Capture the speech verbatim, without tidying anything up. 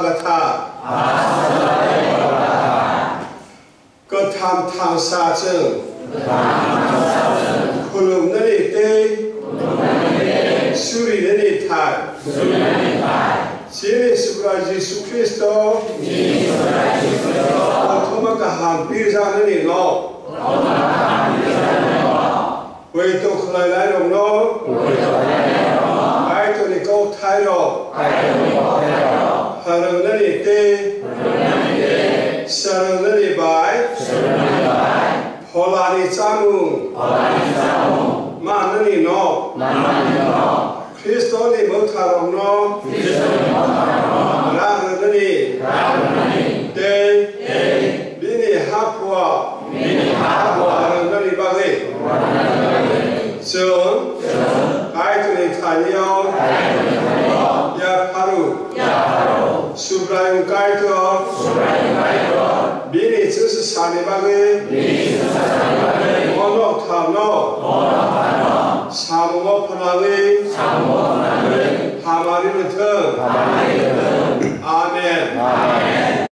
Kwthar. Kwtham thangsa chwng khulumnani tei surinani thai. Chini Subrai Jisu Khristo kothoma kaham pirjaknani no. Poito khlainairokno Kaitorni kokthairok phrwngnani tei swrwngnani bai pholani chamung mannani no Khristoni mwtharokno rak rwnani tei bini haphua rwnani bagwi chwng Kaitorni thani-o yapharu. Subraiyung Kaitor bini chwngsa sani bagwi o noktharno samungo phwnangwi hamari rwthwng. Amen.